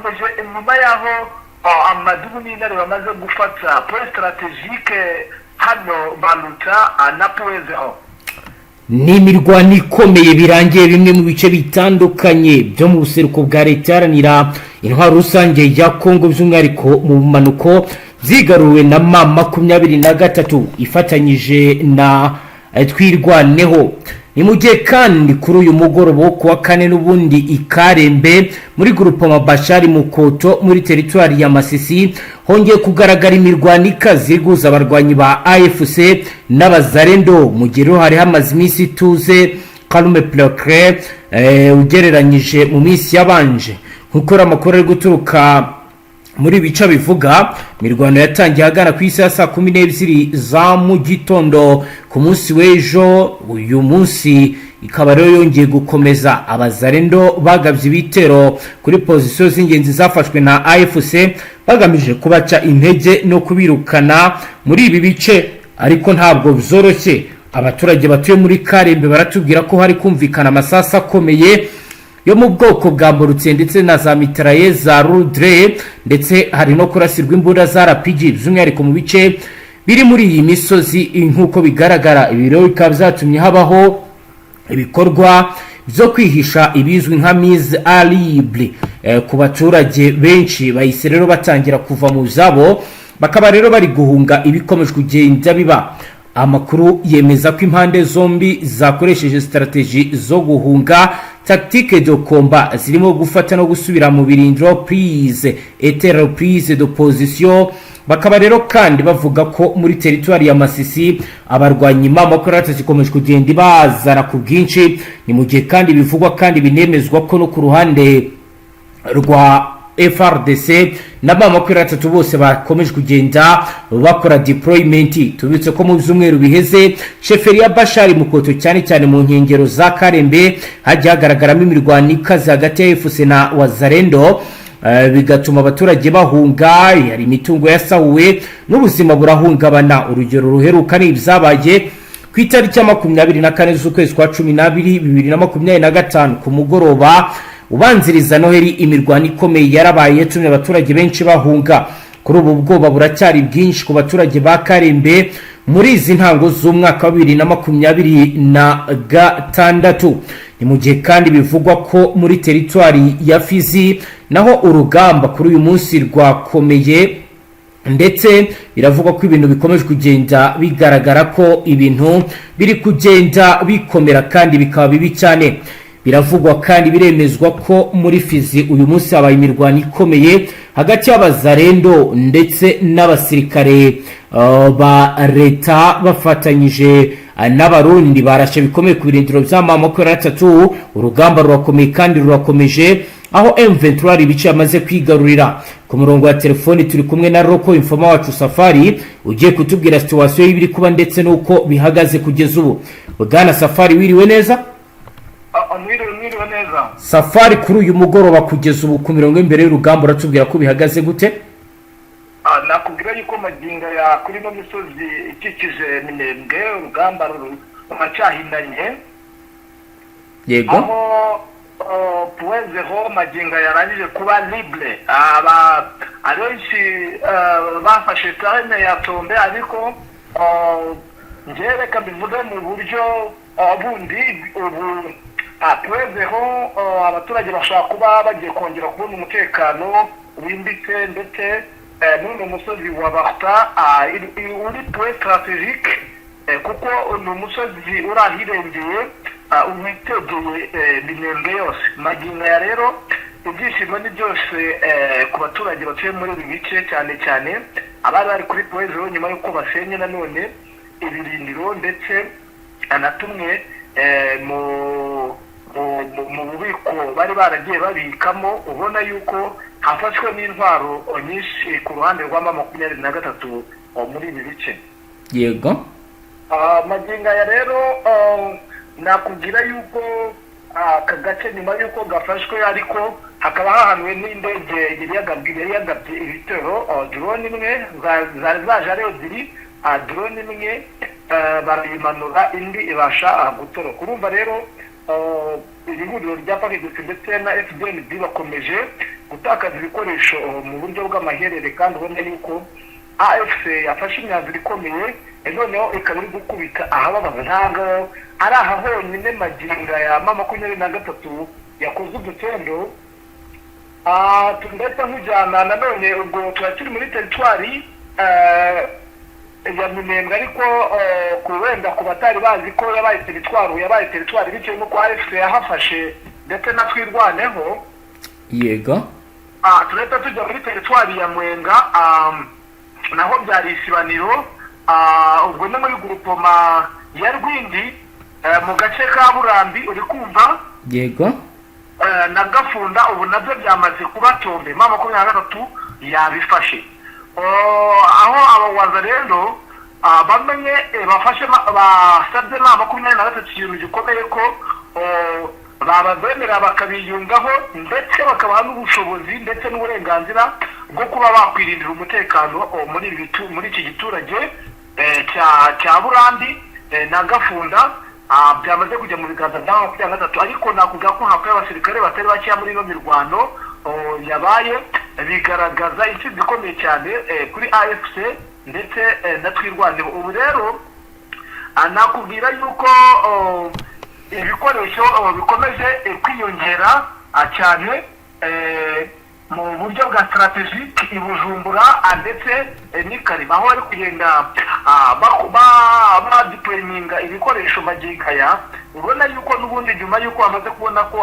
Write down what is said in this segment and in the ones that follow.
Irakomeje nyuma y'aho amadubu n'intare bamaze gufata point stratégique hano Baluta na Point Zéro. Ni imirwano ikomeye birangiye bimwe mu bice bitandukanye byo mu buseruko bwa Leta Iharanira Intwaro Rusange ya Kongo, by'umwihariko mu bumanuko, byigaruriwe na M23 ifatanyije na Twirwaneho. Ni mu gihe kandi kuri uyu mugoroba wo kuwa kane n'ubundi i Karembe muri groupement Bashari Mukoto muri teritwari ya Masisi hongeye kugaragara imirwano ikaze iguza abarwanyi ba AFC n'Abazarendo, mu gihe rero hari hamaze iminsi ituze, calme plat, ugereranyije mu minsi yabanje. Nk'uko amakuru ari guturuka muri bice bivuga, imirwano yatangiye ahagana ku isaha ya saa 12 za mu gitondo ku munsi w'ejo. Uyu munsi ikaba rero yongeye gukomeza. Abazarendo bagabye ibitero kuri position z'ingenzi zafashwe na AFC, bagamije kubaca intege no kubirukana muri ibi bice, ariko ntabwo byoroshye. Abaturage batuye muri Karembe baratubwira ko hari kumvikana amasasu akomeye yo mu bwoko bwa mortier ndetse na za mitrailleuses za lourdes, ndetse hari no kurasirwa imbunda za RPG, by'umwihariko mu bice biri muri iyi misozi. Nk'uko bigaragara, ibi rero bikaba byatumye habaho ibikorwa byo kwihisha, ibizwi nka mise à l'abri ku baturage benshi. Bahise rero batangira kuva mu zabo, bakaba rero bari guhunga ibikomeje kugenda biba. Amakuru yemeza ko impande zombi zakoresheje stratégie zo guhunga, tactique de combat, zirimo gufata no gusubira mu birindiro, prise et reprise de position. Bakaba rero kandi bavuga ko muri teritwari ya Masisi abarwanyi M23 ikomeje kugenda ibazana ku bwinshi. Ni mu gihe kandi bivugwa kandi binemezwa ko no ku ruhande rwa FARDC na M23 bose bakomeje kugenda bakora deployment. Tubitse ko mu byumweru biheze chefferie ya Bashari Mukoto, cyane cyane mu nkengero za Karembe, hagiye hagaragaramo imirwano ikaze hagati ya AFC na Wazarendo, bigatuma abaturage bahunga. Hari imitungo yasahuwe n'ubuzima burahungabana. Urugero ruheruka ni ibyabaye ku itariki ya 24 z'ukwezi kwa 12 2025, ku mugoroba ubanziriza Noheli. Imirwano ikomeye yarabaye, yatumye abaturage benshi bahunga. Kuri ubu bwoba buracyari bwinshi ku baturage ba Karembe muri izi ntango z'umwaka wa 2026. Ni mu gihe kandi bivugwa ko muri teritwari ya Fizi naho urugamba kuri uyu munsi rwakomeye, ndetse biravugwa ko ibintu bikomeje kugenda bigaragara ko ibintu biri kugenda bikomera kandi bikaba bibi cyane. Biravugwa kandi biremezwa ko muri Fizi uyu munsi habaye imirwano ikomeye hagati y'Abazarendo ndetse n'abasirikare ba leta bafatanyije n'Abarundi. Barashe bikomeye ku birindiro bya M23. Urugamba rurakomeye kandi rurakomeje, aho M23 hari ibice yamaze kwigarurira. Ku murongo wa telefoni turi kumwe na local informer wacu Safari, ugiye kutubwira situation y'ibiri kuba ndetse n'uko bihagaze kugeza ubu. Bwana Safari, wiriwe neza? Mwiriwe, mwiriwe neza. Safari, kuri uyu mugoroba kugeza ubu ku mirongo y'imbere y'urugamba uratubwira ko bihagaze gute? Nakubwira yuko magingo ya kuri ino misozi ikikije Minembwe urugamba ruracyahinanye. Aho Point Zéro magingo yarangije kuba libre, aba abenshi bafashe terrain ya Tombe. Ariko njyewe reka mbivuge mu buryo bundi. Ubu Point Zéro abaturage bashobora kuba bagiye kongera kubona umutekano wimbitse, ndetse n'uno musozi wa Barta uri point stratégique, kuko ni umusozi uri ahirengeye, witegeye Minembwe yose. Magingo ya rero ibyishimo ni byose ku baturage batuye muri ibi bice, cyane cyane abari bari kuri Point Zéro, nyuma y'uko basenye nanone ibirindiro ndetse na tumwe mu bubiko bari baragiye babikamo. Ubona yuko hafashwe n'intwaro nyinshi ku ruhande rwa M23 muri ibi bice. Magingo aya rero nakubwira yuko aka gace nyuma y'uko gafashwe, ariko hakaba hahanuwe n'indege yari yagabye ibitero, drone imwe, zari zaje ari ebyiri, drone imwe barayimanura, indi ibasha gutoroka. Urumva rero iri huriro rya FARDC ndetse na FDNB bakomeje. Gutakaza ibikoresho mu buryo bw'amaherere, kandi ubona yuko AFC yafashe imyanzuro ikomeye, noneho ikaba iri gukubita ahababaza. Ntabwo ari aha honyine magingo ya M23 yakoze udutendo. Ndetse nkujyana nanone, ubwo tuba turi muri teritwari ya Minembwe, ariko ku wenda ku batari bazi ko yabaye teritwari, yabaye teritwari bitewe n'uko AFC yahafashe ndetse na Twirwaneho. Turahita tujya muri teritwari ya Mwenga, naho byari isibaniro. Ubwo ni muri groupement ya Rwindi, mu gace ka Burambi, uri kumva? Yego. Na Gafunda, ubu nabyo byamaze kuba tombe, M23 yabifashe. Oh, aho abawaza rero bamenye bafashe basabye M23 ikintu gikomeye, ko oh, bababemera bakabiyungaho, ndetse bakabaha n'ubushobozi ndetse n'uburenganzira bwo kuba bakwirindira umutekano oh, muri iki giturage cya Burambi na Gafunda byamaze kujya mu biganza bya 23. Ariko nakubwira ko hakuye abasirikare batari bakeya muri ino mirwano oh, yabaye, bigaragaza intsinzi ikomeye cyane kuri AFC ndetse na Twirwaneho. Ubu rero nakubwira yuko oh, ibikoresho oh, bikomeje kwiyongera cyane mu buryo bwa stratégique i Bujumbura ndetse n'i Karima, aho bari kugenda badeployinga ibikoresho. Magingo aya ubona yuko n'ubundi nyuma yuko bamaze kubona ko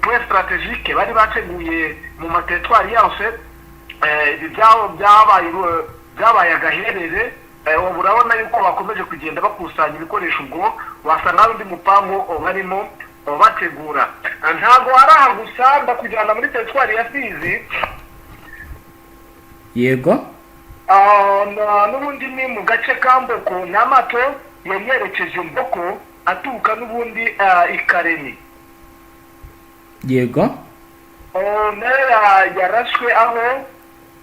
point stratégique bari bateguye mu materitwari yose, ibi byabaye agaherere, ubu urabona yuko bakomeje kugenda bakusanya ibikoresho. Ubwo wasanga hari undi mupango barimo bategura. Ntabwo ari aha gusa, ndakujyana muri teritwari ya Fizi. N'ubundi ni mu gace ka Mboko, ni amato yari yerekeje Mboko aturuka n'ubundi i Karemi. Oh, nayo yarashwe aho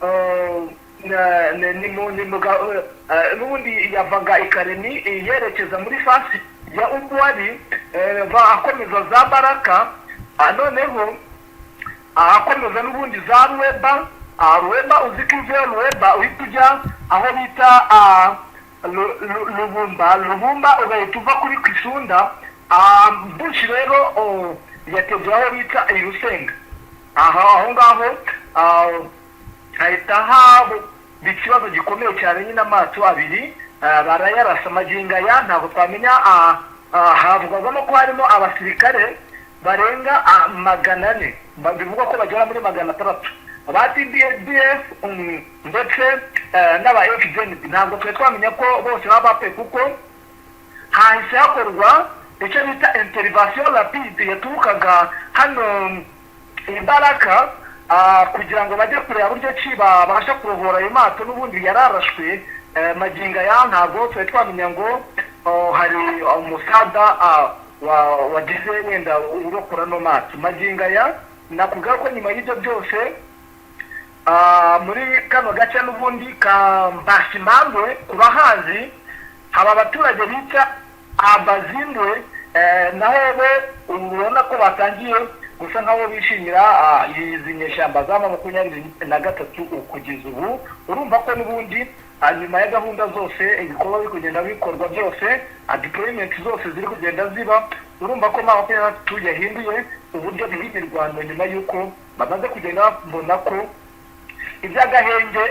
oh, ni mu n'ubundi yavaga i Karemi yerekeza muri fasi ya Ubwari, akomeza za Baraka, noneho akomeza n'ubundi za Rweba. Rweba, uzi ko uvuye Rweba uhita ujya aho bita Lubumba. Lubumba ugahita uva kuri Kisunda. Bushi rero oh, yategeye aho bita i Rusenga. Aha aho ngaho hahita haba ikibazo gikomeye cyane nyine, amato abiri barayarasa. Magingo aya ntabwo twamenya, havugwagamo ko harimo abasirikare barenga 400, bivugwa ko bagera muri 600 ba TDF ndetse n'aba FDNB. Ntabwo twari twamenya ko bose baba bapfuye, kuko hahise hakorwa icyo bita intervention rapide yaturukaga hano imbaraga kugira ngo bajye kureba buryo ki babasha kurohora ayo mato n'ubundi yararashwe. Magingo aya ntabwo twari twamenya ngo oh, hari umusada wagize wenda urokora no mato. Magingo aya nakubwira ko nyuma y'ibyo byose muri kano gace n'ubundi ka Mbashimangwe, ku bahazi, haba abaturage bita Abazindwe, naho bo ubu ubona ko batangiye gusa nk'aho bishimira izi nyeshyamba za 23. Kugeza ubu urumva ko n'ubundi nyuma ya gahunda zose, ibikorwa biri kugenda bikorwa byose, deployment zose ziri kugenda ziba, urumva ko M23 yahinduye uburyo bw'imirwano nyuma y'uko bamaze kugenda babona ko iby'agahenge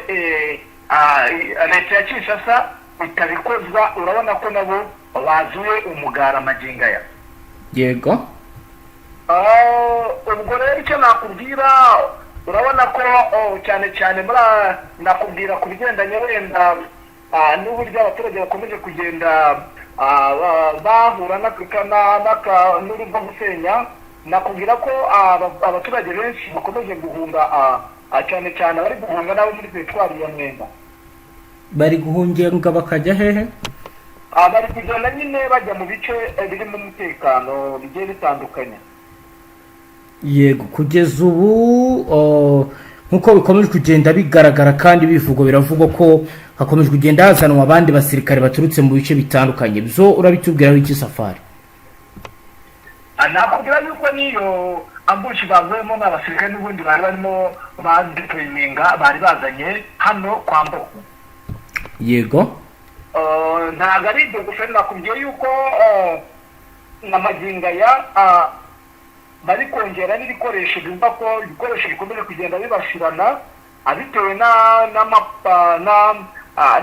leta ya Kinshasa itabikozwa. Urabona ko nabo bazuye umugara magingo aya. Ubwo rero icyo nakubwira, urabona ko oh, cyane cyane muri nakubwira ku bigendanye wenda n'uburyo abaturage bakomeje kugenda bahura n'uruva gusenya. Nakubwira ko abaturage benshi bakomeje guhunga, cyane cyane abari guhunga n'abo muri teritwari ya Mwenga. Bari guhungira bakajya hehe? Bari kugenda nyine bajya mu bice birimo umutekano bigiye bitandukanye. Yego, kugeza ubu oh, nk'uko bikomeje kugenda bigaragara kandi bivugwa, biravugwa ko hakomeje kugenda hazanwa abandi basirikare baturutse mu bice bitandukanye. Byo urabitubwiraho iki, Safari? Nakubwira yuko niyo Ambush bavuyemo ni abasirikare n'ubundi bari barimo badeployinga, bari bazanye hano kwa Mboko. Ntabwo ari ibyo gusa, nakubwiye yuko na magingo aya bari kongera n'ibikoresho. Bumva ko ibikoresho bikomeje kugenda bibashirana bitewe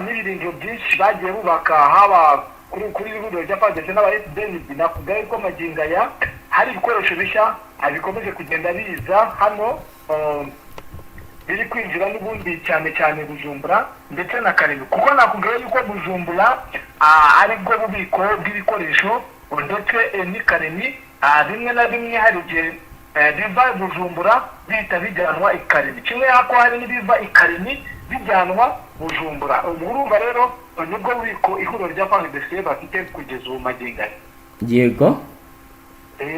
n'ibirindiro byinshi bagiye bubaka, haba kuri ihuriro rya FARDC n'aba FDNB. Nakubwiye ko magingo aya hari ibikoresho bishya bikomeje kugenda biza hano, biri kwinjira n'ubundi cyane cyane Bujumbura ndetse na Karemi, kuko nakubwiye yuko Bujumbura ari bwo bubiko bw'ibikoresho, ndetse n'i Karemi bimwe na bimwe hari igihe biva i Bujumbura bihita bijyanwa i Karemi, kimwe ko hari n'ibiva i Karemi bijyanwa Bujumbura. Ubu urumva rero nibwo bubiko ihuriro rya FARDC bafite kugeza ubu magingo aya.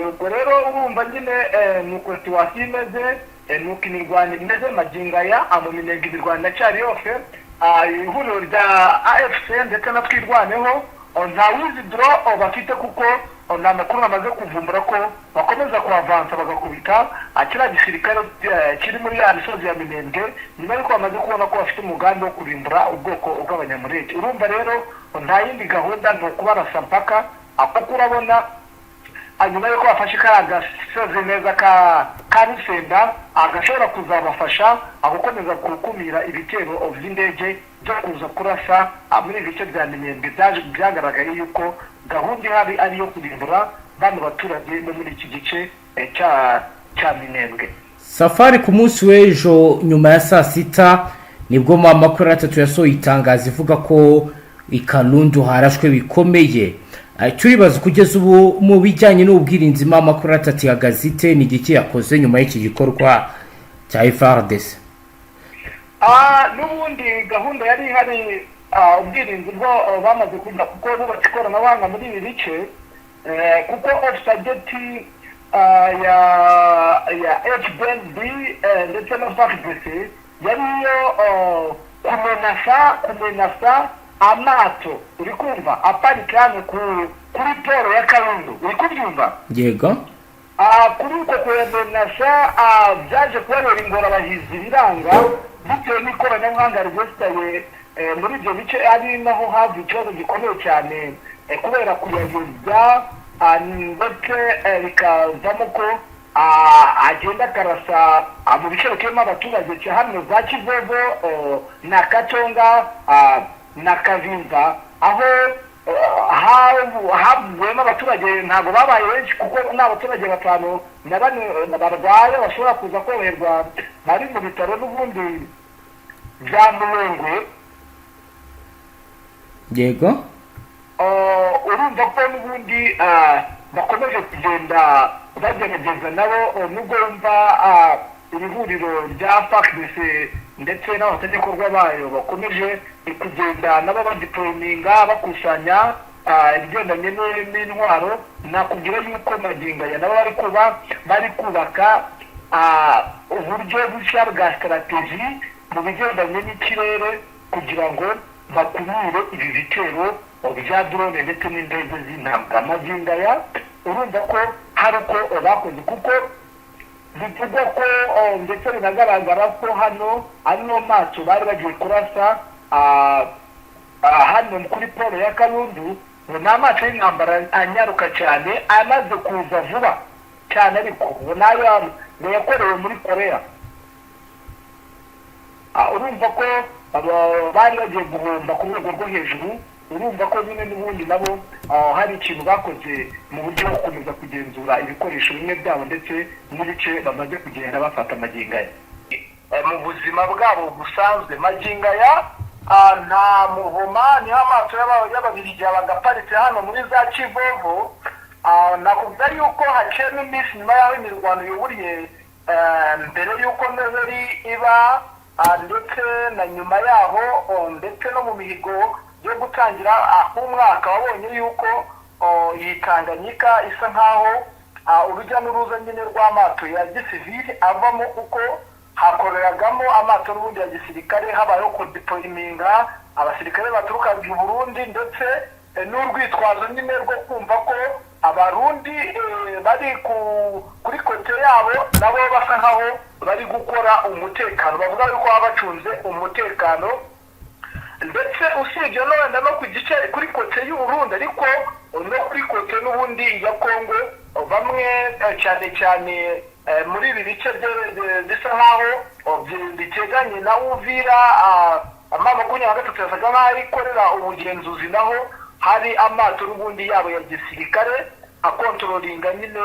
Ubwo rero urumva nyine ni uko situation imeze, ni uko imirwano imeze magingo aya mu Minembwe. Imirwano iracyari yose. Ihuriro rya AFC ndetse na Twirwaneho, nta withdraw bafite, kuko ni amakuru bamaze kuvumbura ko bakomeza kuhavansa bagakubita kiriya gisirikare kiri muri ya misozi ya Minembwe, nyuma y'uko bamaze kubona ko bafite umugambi wo kurimbura ubwoko bw'Abanyamurenge. Urumva rero nta yindi gahunda, ni ukubarasa mpaka, kuko urabona hanyuma yuko bafashe kariya gasozi neza ka Rusenda, gashobora kuzabafasha gukomeza gukumira ibitero by'indege byo kuza kurasa muri ibi bice bya Minembwe. Byagaragaye yuko gahunda ihari ari iyo kurimbura bano baturage bo muri iki gice cya Minembwe. Safari, ku munsi w'ejo nyuma ya saa sita nibwo M23 yasohoye itangazo ivuga ko i Kalundu harashwe bikomeye. Turibaza kugeza ubu mu bijyanye n'ubwirinzi M23 ihagaze ite? Ni igiki yakoze nyuma y'iki gikorwa cya FARDC? N'ubundi gahunda yari ihari, ubwirinzi bwo bamaze kujya, kuko bubatse ikoranabuhanga muri ibi bice, kuko target ya FDNB ndetse na FARDC yari iyo kumenasa amato, uri kumva, aparika hano kuri port ya Kalundu, uri kubyumva? Yego. Kuri uko kuyamenasa byaje kubabera ingorabahizi, biranga bitewe n'ikoranabuhanga ryesitaye muri ibyo bice, ari naho havuye ikibazo gikomeye cyane kubera kuyayobya, ndetse bikavamo ko agenda akarasa mu bice bituyemo abaturage hano za Kivovo na Katonga na Kavinza, aho havuyemo abaturage. Ntabwo babaye benshi, kuko ni abaturage batanu na bane barwaye bashobora kuza koroherwa, bari mu bitaro n'ubundi bya Murengwe. Urumva ko n'ubundi bakomeje kugenda bagerageza nabo, nubwo wumva iri huriro rya FARDC ndetse n'abafatanyabikorwa bayo bakomeje kugenda nabo badeployinga, bakusanya ibigendanye n'intwaro. Nakubwira yuko magingo aya nabo bari kubaka uburyo bushya bwa strategy mu bigendanye n'ikirere, kugira ngo bakumire ibi bitero bya drone ndetse n'indege z'intambara. Magingo aya urumva ko hari uko bakoze, kuko bivugwa ko ndetse binagaragara ko hano ano mato bari bagiye kurasa hano kuri port ya Kalundu ngo ni amato y'intambara anyaruka cyane, amaze kuza vuba cyane, ariko ngo nayo ngo yakorewe muri Korea. Urumva ko bari bagiye guhomba ku rwego rwo hejuru. Urumva ko nyine n'ubundi nabo hari ikintu bakoze mu buryo bwo gukomeza kugenzura ibikoresho bimwe byabo ndetse n'ibice bamaze kugenda bafata magingo aya. Mu buzima bwabo busanzwe magingo aya nta muhoma, niho amato y'Ababiligi yabaga aparitse hano muri za Kivovo. Nakubwira yuko haciyemo iminsi nyuma y'aho imirwano yuburiye mbere y'uko Noheli iba, ndetse na nyuma yaho, ndetse no mu mihigo yo gutangira k'umwaka, wabonye yuko iyi Tanganyika isa nkaho urujya n'uruza nyine rw'amato ya gisivili avamo, kuko hakoreragamo amato n'ubundi ya gisirikare. Habayeho kudeployinga abasirikare baturukaga i Burundi, ndetse n'urwitwazo nyine rwo kumva ko Abarundi bari kuri côté yabo, nabo basa nkaho bari gukora umutekano, bavuga yuko baba bacunze umutekano. Ndetse usibye no wenda no ku gice kuri côté y'Uburundi, ariko no kuri côté n'ubundi ya Kongo, bamwe cyane cyane muri ibi bice bisa nkaho biteganye na Uvira, M23 yasaga nkaho ikorera ubugenzuzi, naho hari amato n'ubundi yabo ya gisirikare akontrolinga nyine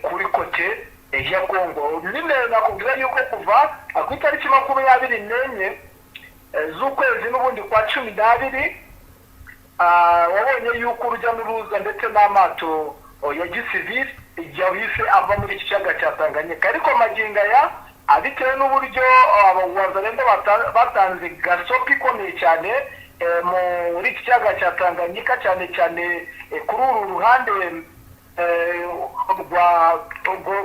kuri côté ya Kongo. Nyine nakubwira yuko kuva ku itariki 24 z'ukwezi n'ubundi kwa 12, wabonye yuko urujya n'uruza ndetse n'amato ya gisivili yahise ava muri iki kiyaga cya Tanganyika. Ariko magingo aya, bitewe n'uburyo Abawazalendo batanze gasopo ikomeye cyane muri iki kiyaga cya Tanganyika, cyane cyane kuri uru ruhande rwa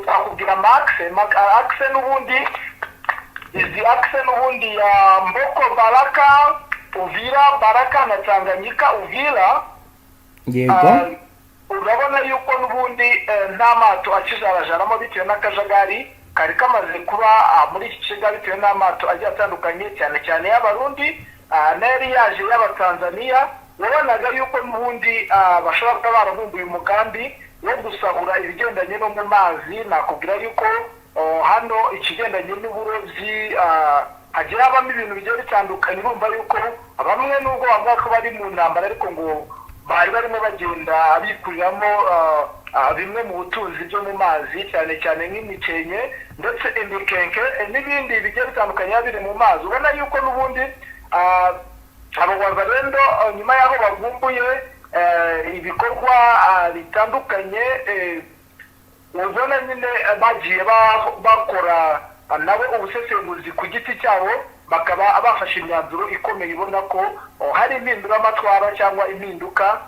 twakubwira axe n'ubundi, izi axe n'ubundi ya Mboko, Baraka, Uvira, Baraka na Tanganyika, Uvira. Urabona yuko n'ubundi nta mato akijarajaramo bitewe n'akajagari kari kamaze kuba muri iki kiyaga, bitewe n'amato agiye atandukanye, cyane cyane y'Abarundi n'ayari yaje y'Abatanzaniya. Wabonaga yuko n'ubundi bashobora kuba baravumbuye umugambi wo gusahura ibigendanye no mu mazi. Nakubwira yuko hano ikigendanye n'uburobyi hagiye habamo ibintu bigiye bitandukanye. Urumva yuko bamwe nubwo bavuga ko bari mu ntambara, ariko ngo bari barimo bagenda bikuriramo bimwe mu butunzi byo mu mazi, cyane cyane nk'imikenke ndetse imikenke n'ibindi bigiye bitandukanye biba biri mu mazi. Ubona yuko n'ubundi abo Wazalendo nyuma y'aho bavumbuye ibikorwa bitandukanye, ubona nyine bagiye bakora nabo ubusesenguzi ku giti cyabo, bakaba bafashe imyanzuro ikomeye ibona ko hari impinduramatwara cyangwa impinduka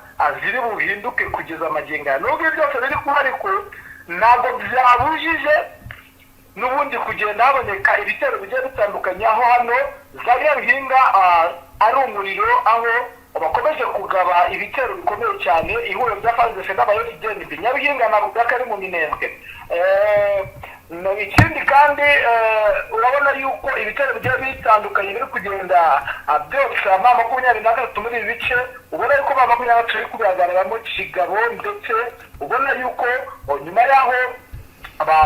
ziri buhinduke kugeza amagingo aya. Nubwo ibi byose biri kuba, ariko ntabwo byabujije n'ubundi kugenda haboneka ibitero bigiye bitandukanye, aho hano za Nyaruhinga ari umuriro, aho bakomeje kugaba ibitero bikomeye cyane, ihuriro rya FARDC n'aba FDNB. Nyaruhinga ntabwo ko ari mu Minembwe. Ikindi kandi, urabona yuko ibitero bigiye bitandukanye biri kugenda byose M23 muri ibi bice. Ubona yuko M23 biri kubigaragaramo kigabo, ndetse ubona yuko nyuma y'aho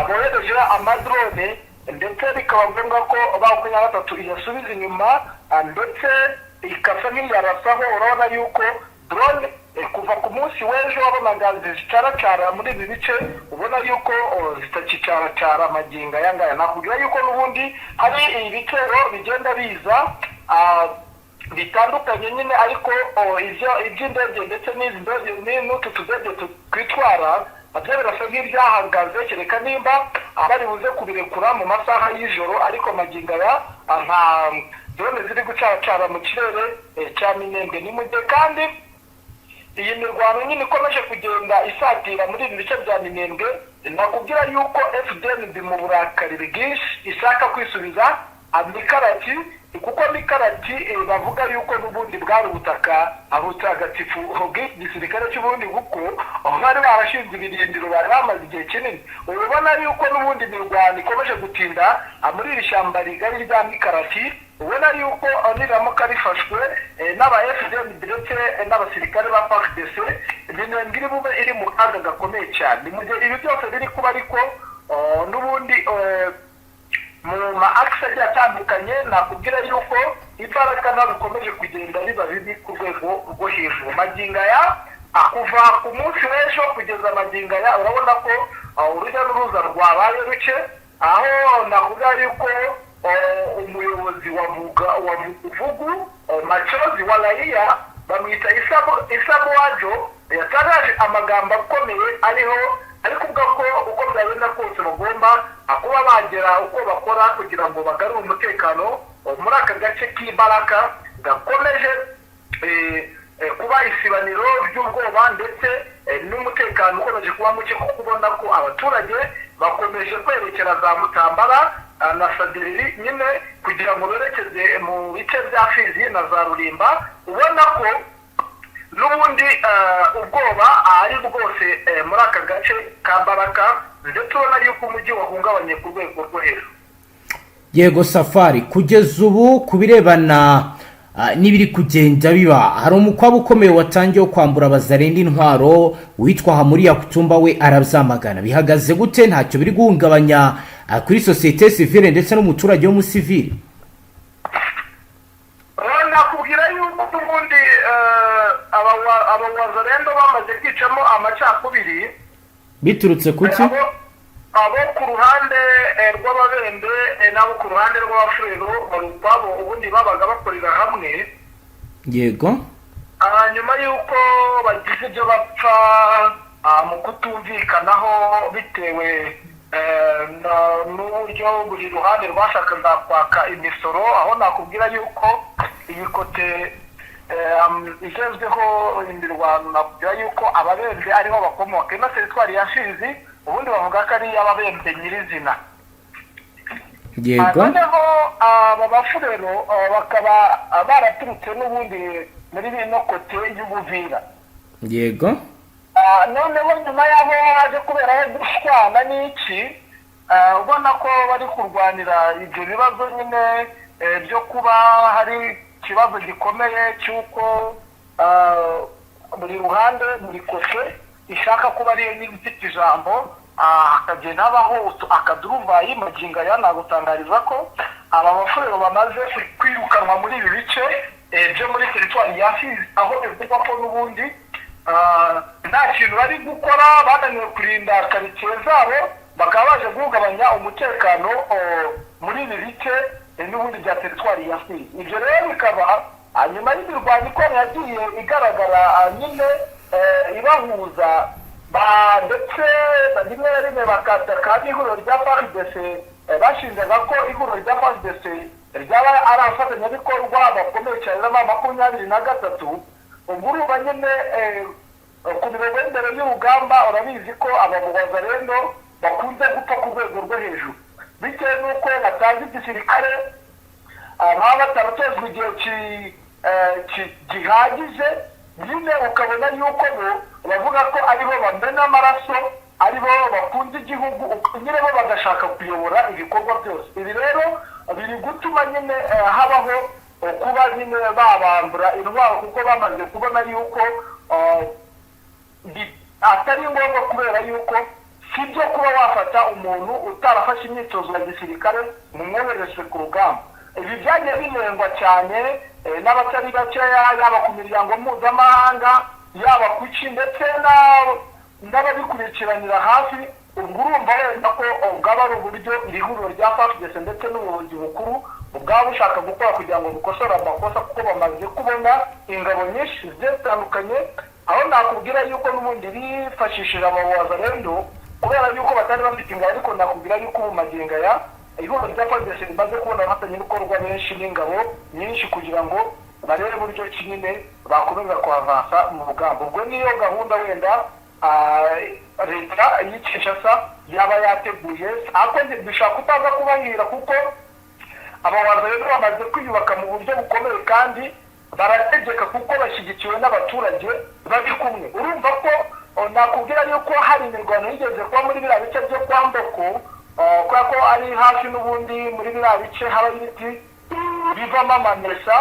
bohereje amadrone, ndetse bikaba ngombwa ko M23 iyasubiza inyuma, ndetse ikasa nk'iyarasaho. Urabona yuko drone kuva ku munsi w'ejo wabonaga zicaracara muri ibi bice, ubona yuko zitakicaracara amagingo aya ngaya. Nakubwira yuko n'ubundi hari ibitero bigenda biza bitandukanye nyine, ariko ibyo iby'indege ndetse n'izi ndege n'utu tudege twitwara nabyo birasa nk'ibyahagaze, kereka nimba bari buze kubirekura mu masaha y'ijoro. Ariko magingo aya nta drone ziri gucaracara mu kirere cya Minembwe. Ni mu gihe kandi iyi mirwano nyine ikomeje kugenda isatira muri ibi bice bya Minembwe. Nakubwira yuko FDNB mu burakari bwinshi ishaka kwisubiza Mikarati, kuko Mikarati bavuga yuko n'ubundi bwari ubutaka butagatifu bw'igisirikare cy'Uburundi, kuko bari barashinze ibirindiro, bari bamaze igihe kinini. Ubona yuko n'ubundi mirwano ikomeje gutinda muri iri shyamba rigari rya Mikarati. Ubona yuko niramuka rifashwe n'aba FDN ndetse n'abasirikare ba FARDC, Minembwe iri bube iri mu kaga gakomeye cyane. Mu gihe ibi byose biri kuba, ariko n'ubundi mu ma axe agiye atandukanye, nakubwira yuko imbaraga nazo bikomeje kugenda biba bibi ku rwego rwo hejuru. Magingo aya, kuva ku munsi w'ejo kugeza magingo aya, urabona ko urujya n'uruza rwabaye ruke, aho nakubwira yuko umuyobozi wa Vuguvugu Machozi wa Raia, bamwita Isabuwajo, yatangaje amagambo akomeye ariho ari kuvuga ko uko byagenda kose bagomba kuba bagera uko bakora kugira ngo bagarure umutekano muri aka gace k'Ibaraka gakomeje kuba isibaniro ry'ubwoba, ndetse n'umutekano ukomeje kuba muke, kuko ubona ko abaturage bakomeje kwerekera za Mutambara na Sadiriri nyine kugira ngo berekeze mu bice bya Fizi na za Rurimba. Ubona ko N'ubundi ubwoba ari bwose muri aka gace ka Baraka, ndetse ubona yuko umujyi wahungabanye ku rwego rwo hejuru. Yego Safari, kugeza ubu ku birebana n'ibiri kugenda biba, hari umukwabo ukomeye watangiye wo kwambura Abazarenda intwaro. Witwa Hamuriya Kutumba we arabyamagana. Bihagaze gute? Ntacyo biri guhungabanya kuri sosiyete sivile ndetse n'umuturage w'umusivili? Nakubwira yuko n'ubundi Abawazarendo bamaze kwicamo amacakubiri. Biturutse kuki? Abo ku ruhande rw'Ababembe n'abo ku ruhande rw'Abafurero bari ukwabo, ubundi babaga bakorera hamwe. Nyuma y'uko bagize ibyo bapfa mu kutumvikanaho bitewe n'uburyo buri ruhande rwashakaga kwaka imisoro, aho nakubwira yuko iyi côté igezweho imirwano, nakubwira yuko Ababembe ariho bakomoka. Ino teritwari ya Fizi ubundi bavuga ko ari iy'Ababembe nyirizina. Noneho aba Bafurero bakaba baraturutse n'ubundi muri bino côté y'Ubuvira. Noneho nyuma y'aho haje kuberaho gushwana n'iki, ubona ko bari kurwanira ibyo bibazo nyine byo kuba hari ikibazo gikomeye cy'uko buri ruhande, buri côté ishaka kuba ariyo nyine ifite ijambo, hakagenda habaho akaduruvayi. Magingo aya nagutangariza ko aba Bafurero bamaze kwirukanwa muri ibi bice byo muri teritwari ya Fizi, aho bivugwa ko n'ubundi nta kintu bari gukora, bananiwe kurinda karitsiye zabo, bakaba baje guhungabanya umutekano muri ibi bice n'ubundi bya teritwari ya Fizi. Ibyo rero bikaba nyuma y'imirwano ikomeye yagiye igaragara nyine ibahuza, ndetse rimwe na rimwe bakataka n'ihuriro rya FARDC, bashinjaga ko ihuriro rya FARDC ryaba ari abafatanyabikorwa bakomeye cyane n'aba 23. Ubwo urumva nyine ku mirongo y'imbere y'urugamba, urabizi ko Abawazarendo bakunze gupfa ku rwego rwo hejuru bitewe n'uko batazi igisirikare, baba bataratozwa igihe gihagije nyine. Ukabona yuko bo bavuga ko aribo bamena amaraso, aribo bakunda igihugu nyine, bo bagashaka kuyobora ibikorwa byose. Ibi rero biri gutuma nyine habaho kuba nyine babambura intwaro, kuko bamaze kubona yuko atari ngombwa, kubera yuko si byo kuba wafata umuntu utarafashe imyitozo ya gisirikare ngo umwohereze ku rugamba. Ibi byagiye binengwa cyane n'abatari bakeya, yaba ku miryango mpuzamahanga, yaba ku ki, ndetse n'ababikurikiranira hafi. Ubwo urumva wenda ko bwaba ari uburyo iri huriro rya FARDC ndetse n'ubuyobozi bukuru bwaba bushaka gukora kugira ngo bukosore amakosa, kuko bamaze kubona ingabo nyinshi zigiye zitandukanye, aho nakubwira yuko n'ubundi bifashishije Abawazarendo kubera yuko batari bafite ingabo. Ariko nakubwira yuko ubu magingo aya ihuriro rya FARDC rimaze kubona abafatanyabikorwa benshi n'ingabo nyinshi kugira ngo barebe uburyo ki nyine bakomeza kuhavansa mu rugamba. Ubwo niyo gahunda wenda leta y'i Kinshasa yaba yateguye, ariko bishobora kutaza kubahira, kuko Abawaza rero bamaze kwiyubaka mu buryo bukomeye kandi barategeka, kuko bashyigikiwe n'abaturage bari kumwe. Urumva ko nakubwira yuko hari imirwano yigeze kuba muri biriya bice byo kwa Mboko, kubera ko ari hafi n'ubundi muri biriya bice haba ibiti bivamo amamesa.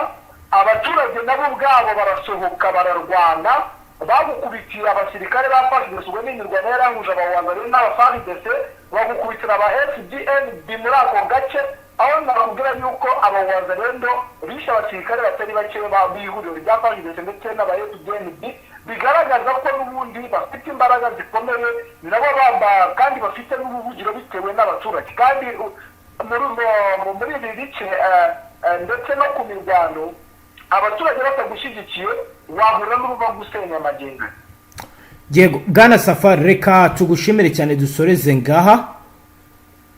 Abaturage nabo ubwabo barasohoka bararwana, bagukubitira abasirikare ba FARDC. Ubwo ni imirwano yarahuje Abawazarendo n'aba FARDC, bagukubitira aba FDNB muri ako gace, aho nakubwira yuko Abawazarendo bishe abasirikare batari bake b'ihuriro rya FARDC ndetse n'aba FDNB, bigaragaza ko n'ubundi bafite imbaraga zikomeye nabo bamba kandi bafite n'ubuvugiro bitewe n'abaturage. Kandi muri ibi bice ndetse no ku mirwano, abaturage batagushyigikiye wahura n'uruva gusenya amagenga. Yego bwana Safari, reka tugushimire cyane, dusoreze ngaha.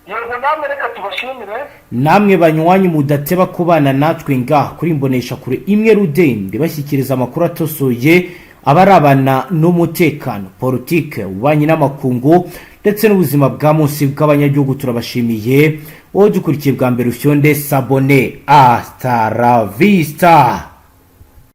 Yego, namwe reka tubashimire. Namwe banywanyi mudateba kubana natwe ngaha kuri imbonesha kure imwe rudende, bashyikiriza amakuru atosoye abarabana n'umutekano, politike, ububanyi n'amakungu ndetse n'ubuzima bwa munsi bw'abanyagihugu, turabashimiye. Wowe dukurikiye bwa mbere, ufyonde s'abonner. Hasta la vista.